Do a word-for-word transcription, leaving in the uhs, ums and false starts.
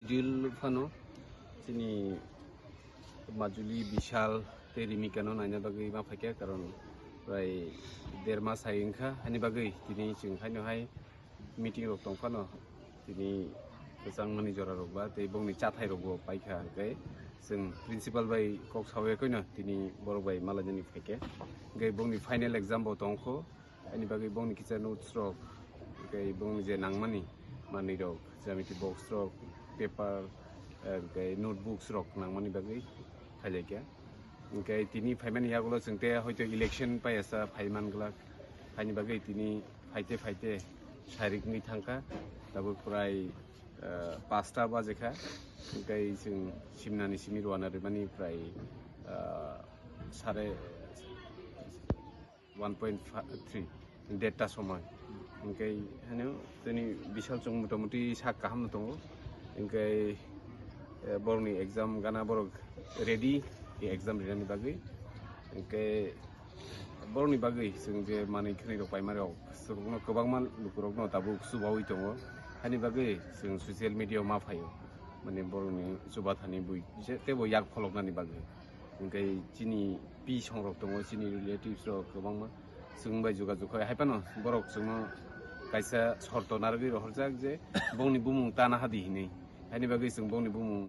Dil phano chini Majuli, Bishal tei Rimika no naina bagwi ma phaikha, karon prai der mas hai wngkha, hani bagwi tini chwng haino hai meeting rok tong phano tini kwchangmani jora rok ba tei bongni chathai rok bo paikha, hwnkhe chwng principal bai kok sawi koino tini borok bai malainani phaikha, hwnkhe bongni final exam bo tongkho. Ani bagwi bongni kisa notes rok, tei bongni je nangmani manwi rok, geometry box rok, paper, eh, tei notebooks rok nangmani bagwi phailaikha. Hwnkhe tini phaimani yagulo chwng tei hoito election paiyasa phaiman glak. Haini bagwi tini phaite phaite sarik wngwi thangkha. Tabuk prai, eh, pasta bajekha. Hwnkhe chwng simnani simi rwna rwmani prai, eh, sare one point three, derta somoi. Hwnkhe hano tini Bishal chwng motamuti sak kaham no tongo. Hwnkhe, eh, borokni exam gana borok ready, e exam rinani bagwi. Hwnkhe borokni bagwi chwng je manwi khwnwi rok paimani rok, chwngno kwbangma lukurokno tabuk chubawi tongo. Hani bagwi chwng social media o ma phaio, mane borokni chubathani bui je teibo yak pholoknani bagwi. Hwnkhe chini pi songrok tongo, chini relatives rok kwbangma. Chwng bai jogajog khai, hai phano borok chwngno kaisa sorto narwgwi rohorjak je bongni bumung tana hadi hinwi. Haini bagwi chwng bongni bumung